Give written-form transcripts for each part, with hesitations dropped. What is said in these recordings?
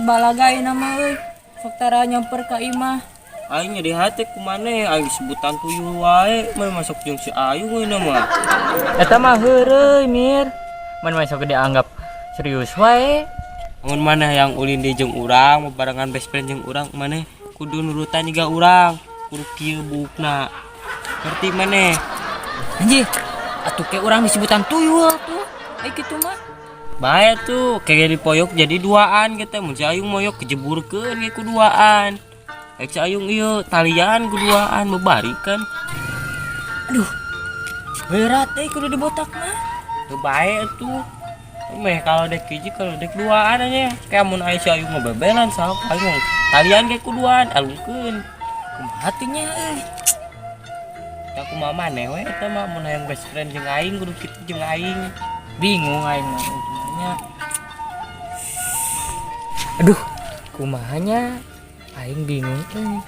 balaga ayeuna mah euy. Sok tara nyamper ka imah. Aing nyeri hati ku maneh, aing sebutan tuyul wae, mah masuk jeung si Ayung ayeuna mah. Eta mah heureuy, Mir. Mun mah sok dianggap serius wae. Mun maneh yang ulin deui jeung urang, barengan best friend jeung urang, maneh kudu nurutan jiga urang, kudu kieu buukna. Ngerti maneh? Anjir, atuh ke urang disebutan tuyul tuh. Ai kitu mah. Bae tuh, kayak dipoyok jadi duaan gitu. Mun si Ayung moyok kejeburkeun ge ku duaan. Ek si Ayung ieu talian ku duaan bebarikan. Aduh. Berat euy kudu dibotak mah. Teu bae tuh. Meh kalau dek hiji kalau dek duaan aja. Kayak mun aya si Ayung ngebebelan sok Ayung talian ge ku duaan alungkeun. Kumaha teh nya euy. Da kumaha maneh we eta mah mun hayang best friend jeung aing kudu kitu jeung aing. Bingung aing mah nya. Aduh, kumaha nya? Aing bingung euy.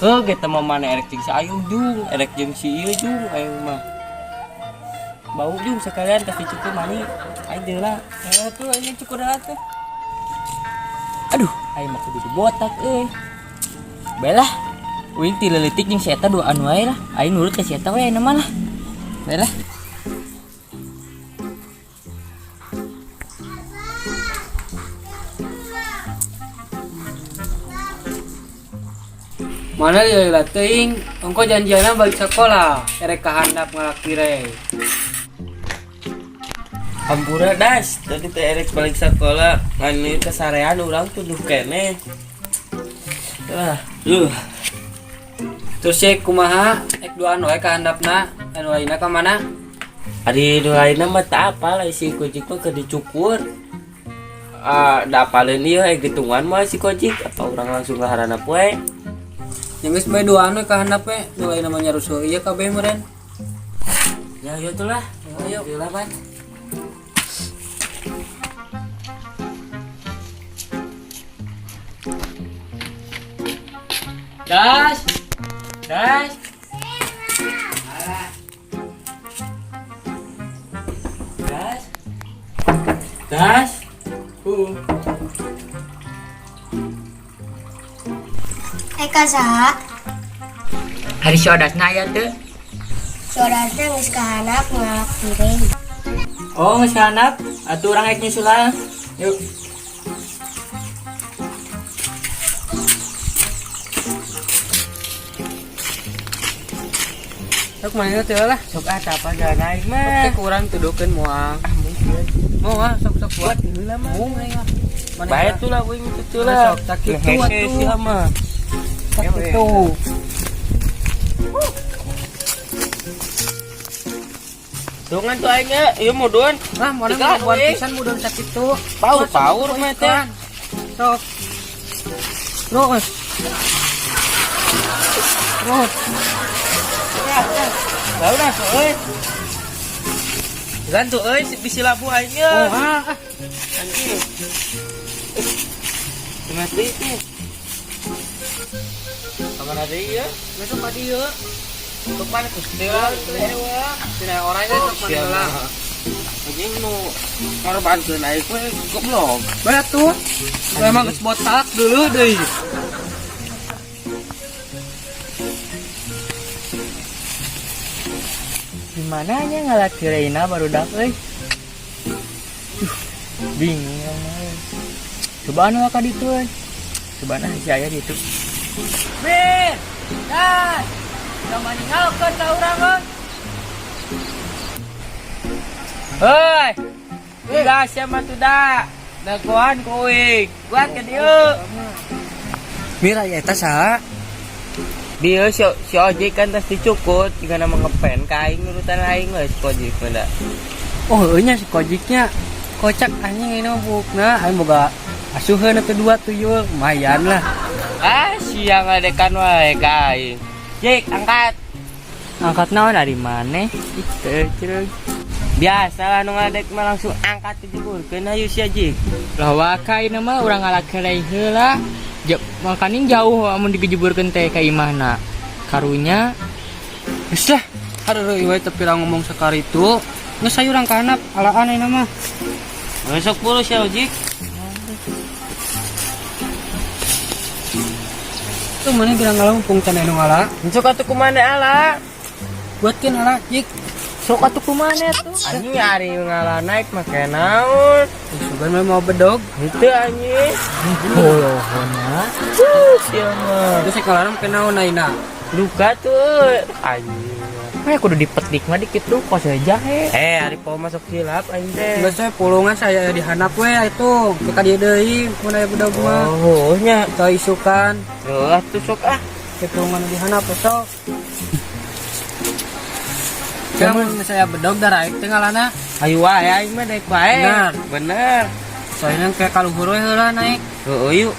Heuh kita mah maneh erek jeung si Ayung jung, erek jeung si ieu jung aing mah. Bau jung sekalian tas dicukur mani. Aing deui lah. Heeh tuh aing cukur heula tuh. Aduh, aing mah kudu dibotak euy. Bae lah. Uing ti leutik jeung si eta duaan wae lah. Aing nurut ka si eta we ayeuna mah lah. Bae lah. Mana dia lah teuing, ongko janjianna balik sekolah, erek ka handap ngalak tirei. Hampura das, tadi teh erek balik sekolah, ngan ieu kesarean urang tuduh keneh. Ah, duh. Terus cek kumaha, ek duaan wae ka handapna, anu lainna ka mana? Ari nu lainna mah teu apal si Kojik mah keur dicukur. Ah, da apaleun ieu ek ditungguan mah si Kojik, apa urang langsung ka harana poe? Ya geus bae duaan we ka handap we, nu lainna mah nyarusuh ieu kabeh meureun. Ya ayo tuh lah. Ayo. Ayo lah, Pan. Das. Das. Das. Das. Eka saha? Hari si Odasna aya teu? Si Odasna geus kahanap ngalak piring. Oh, geus kahanap. Atuh urang rek nyusul lah. Yuk. Sok manehna teh lah. Sok ah tah apa jalan aing mah. Sok urang tuduhkeun moal. Ah mungkin. Moal sok sok buat. Buat heula mah. Mung aing mah. Maneh Bae lah. tuh lah uing itu lah. Sok sakitu Hese atuh. sia mah. Sakitu. Dongan tuh aing nya, ieu mudun. Lah, mana Tiga, buat euy. pisan mudun sakitu. Paur, paur mah teh. Sok. Terus. Terus. Bau dah tuh euy. Gan tuh euy bisi labu aing nya. Oh, ah, ah. Anjing. Mati itu. Kamana deui ya? Besok ka dieu. Tuk mana tuh? Teu Tina orang ge sok mana heula. Anjing nu ngorbankeun aing we goblok. Bae tuh. Emang geus botak dulu deui. Di mananya ngalak tireina barudak euy. Duh, bingung urang mah euy. Cobaan lah ka ditu euy. Cobaan ah si aya ditu. Bir. Das. Tong maninggalkeun ka urang euy. Hei. Udah siapa tuh dah? Dagoan ku uing. Buat ke dieu. Mira ya eta saha? Dia si, si ojek kan tas dicukut jika nama ngepen ka aing nurutan aing we si ojek mah da. Oh, heueuh nya si Kojiknya. Kocak anjing ini mah buukna aing boga asuheun atuh dua tuyul, lumayan lah. Ah, siang ngadekan wae ka aing. Jik, angkat. Angkat naon ari maneh? Ih, teu cereug. Biasa lah nu ngadek mah langsung angkat dijeburkeun hayu sia Jik. Lah waka ieu mah urang ngalak heureuy heula. Makaning jauh amun digejeburkeun teh ka imahna. Karunya Geus lah, aduh ieu teh pirang ngomong sakari itu. Geus hayu urang ka handap, alaan ayeuna mah. Besok puluh sia Jik. Tuh mana kira ngala mumpung can anu ngala. Sok atuh kumaha ala? Buatkeun ala jik. Sok atuh kumaha tuh? Anjing ari ngala naik make naon? Sugan mah mau bedog. Henteu anjing. Bolohona. Sia mah. Terus sekolah make naon ayeuna? Luka tuh anjing. Kayak kudu dipetik mah dikit tuh kos jahe. Eh, ari poho masuk hilap anjing teh. Geus we pulungan saya dihandap we itu. Ke ka dieu deui mun aya bedog mah. Oh, nya. Kita isukan. Heuh tuh sok ah. Ke pulungan dihandap we sok. Mun saya bedog daraek teh ngalana. Ayo wae aing mah daek wae. Bener. Bener. Soalnya kayak kaluhur we heula naik. Heeh yuk.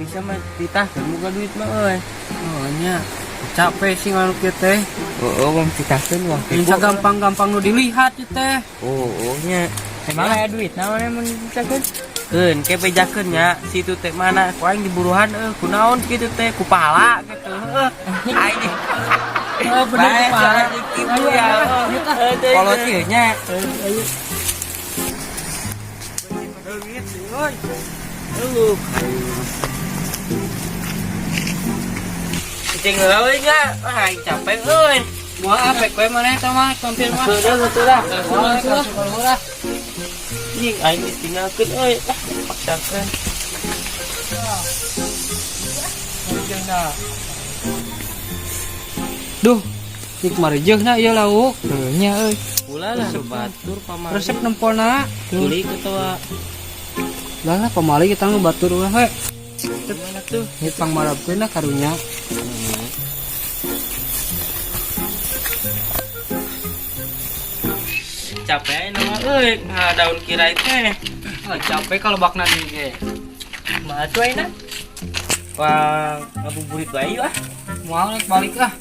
Bisa mah titahkeun muka duit mah euy. Oh nya. Capek sih ngalu kieu teh. Heeh, wong titahkeun wong Bisa gampang-gampang nu dilihat ieu teh. Oh, nya. Emang aya duit naon mun misalkan? Keun, ke bejakeun nya, situ teh mana ku aing diburuhan euy, kunaon kitu teh, ku pahala gitu. Heuh. Aing. Oh bener Bae, kepala. kitu ya. Kolot ieu nya. Cing euy nya, ah aing capek euy. Moal apek we maneh teh mah mampir mah. Heueuh betul lah. Moal kaluhur ah. Anjing aing ditinggalkeun euy. Ah, paksakeun. Duh, cik marejeuna ieu lauk. Heuh nya euy. Ulah lah nu batur pamali. Resep nempona. Tuli ketua. Lah lah pamali kita nu batur ulah we. Mana tuh? Ieu pangmarabkeun lah karunya. Capek nama euy, nah, daun kirai teh. Ah, capek kalau bakna deui ge. Kumaha tuh ayeuna? Wah, ngabuburit wae yuk ah. Moal rek balik ah.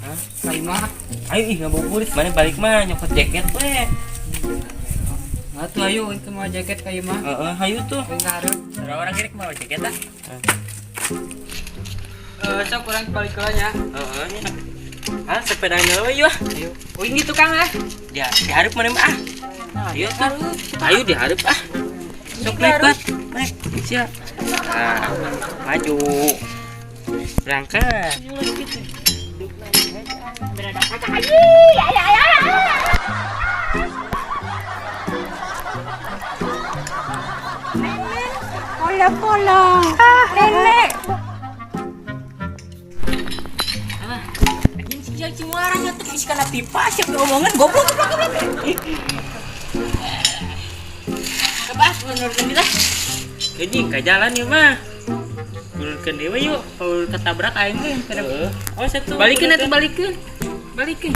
Hah? Ka imah. Ayo ih ngabuburit, mana balik mah nyokot jaket we. Nah tuh ayo itu mah jaket ka imah. Heeh, hayu tuh. Aing hareup. Orang-orang kiri kumaha jaket ah? Eh, sok urang balik heula nya. Heeh nya. Ah, sepedanya we yuk ah. Ayo. Uing di tukang ah. Ya, dihareup mana mah ah. Ayo tuh. Ayo dihareup ah. Sok lebat. Naik, siap. Nah, maju. Berangkat. Pola-pola. Nenek. Anjing si cimuarang atuh geus kana pipa siap diomongan goblok goblok goblok. Kebas menurutkeun lah. Anjing ka jalan ieu mah. Turunkeun deui yuk, Kalau ketabrak aing mah Heeh. Oh, satu. Balikeun atuh balikeun. Balikeun.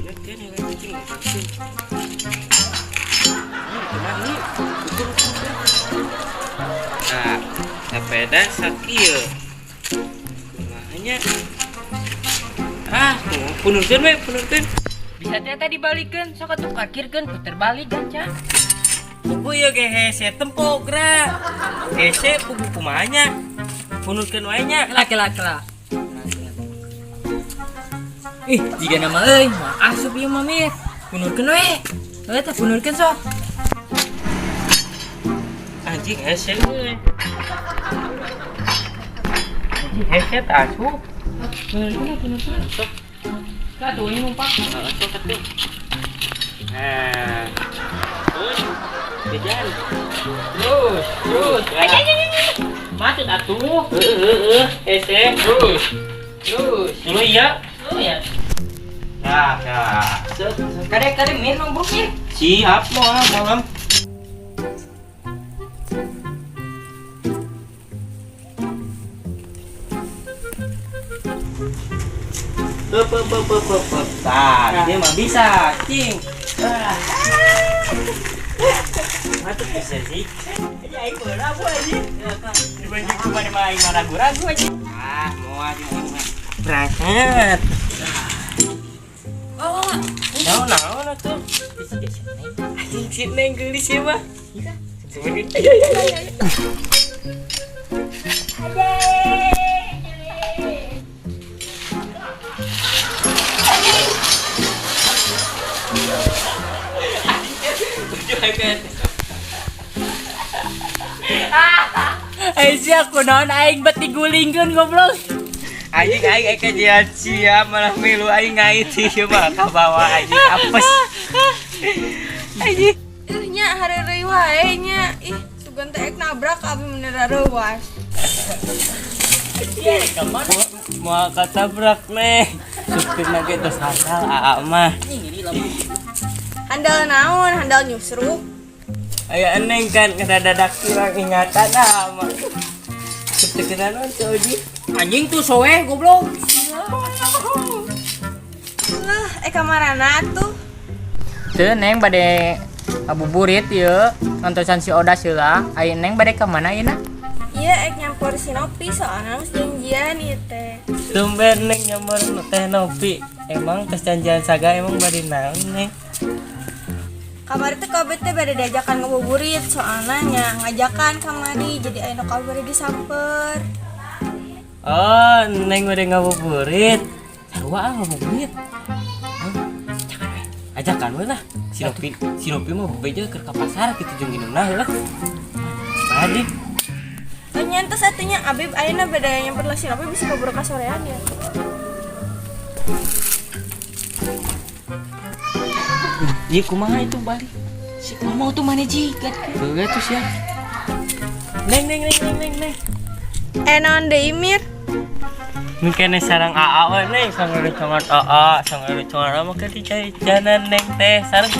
Nah, sepeda sakieu. Kumahanya. Ah, punurkeun we, punurkeun. Bisa teh tadi balikeun, sok atuh parkirkeun puter balik ganca. Pugu ieu ge hese tempo geura. Hese pugu kumahanya. Punurkeun wae nya. Kela kela kela. Ih, jika nama euy, mah asup ieu mah mir. Punurkeun we. Heuh teh punurkeun sok. Anjing hese euy. Anjing hese teh asup. Punurkeun punurkeun. Sok. Ka tuh ini numpak. Heeh, sok atuh. Nah. Terus jajan. Terus, terus. Macet atuh. Heeh, heeh, hese. Terus. Terus. Dulu iya. Oh ya. Nah, nah. Set, set. Kade-kade mir nombok ya. Siap mau malam. Pep pep pep pep pep pep. Tah, dia mah bisa, cing. Ah. Mantap bisa sih. Ya aing bola bu anjing. Dibanding ku mana mah aing mah ragu-ragu anjing. Ah, mau aja mah. Berangkat. Oh, Naon naon atuh? bisa geus neng. Anjing si Neng geulis ya mah. Iya. Sebenarnya. Ayo ayo ayo. ayo. Tujuh aja. Ay sia kunaon aing bet digulingkeun goblok. Anjing aing aing kajian sia malah milu aing ngait ieu mah ka bawah anjing apes. Anjing. Ih nya hareureuy wae nya. Ih, sugan teh ek nabrak abi mun rareuwas. Moal katabrak neh. Supirna ge tos handal aa mah. Handal naon? Handal nyusruk. Aya eneng kan ngadadak kurang ingatan aa mah. Supir kena naon si Oji? Anjing tuh soeh goblok. Lah, eh kamarana tuh? Teu neng bade ngabuburit ieu nontosan si Odas heula. Ai neng bade ka mana ieu na? Iya, ek nyampur si Nopi soalnya geus janjian ieu teh. Tumben neng nyamper teh Nopi. Emang tes janjian saga emang bari naon neng? Kamari teh kabeh teh bade diajakan ngabuburit soalnya nya ngajakan kamari jadi aya nu kabeh bade disamper. Oh, neng udah ngabuburit. Sarua ah ngabuburit. Hah? Ajakan we. Ajakan we lah. Si Nopi, si Nopi mah bebeja keur ka pasar kitu jeung inungna heula. Tadi Oh nyantos atunya Abib ayeuna bade nyamper lah si Nopi bisa kabur ka sorean ya. Ieu kumaha itu balik? Si mau tuh mana ji? Heeh tuh sia. Neng neng neng neng neng neng. Eh naon deui Mir? Mungkin sarang AA we neng, sangar congat AA, sangar congat AA mah keur dijajanan neng teh sareng.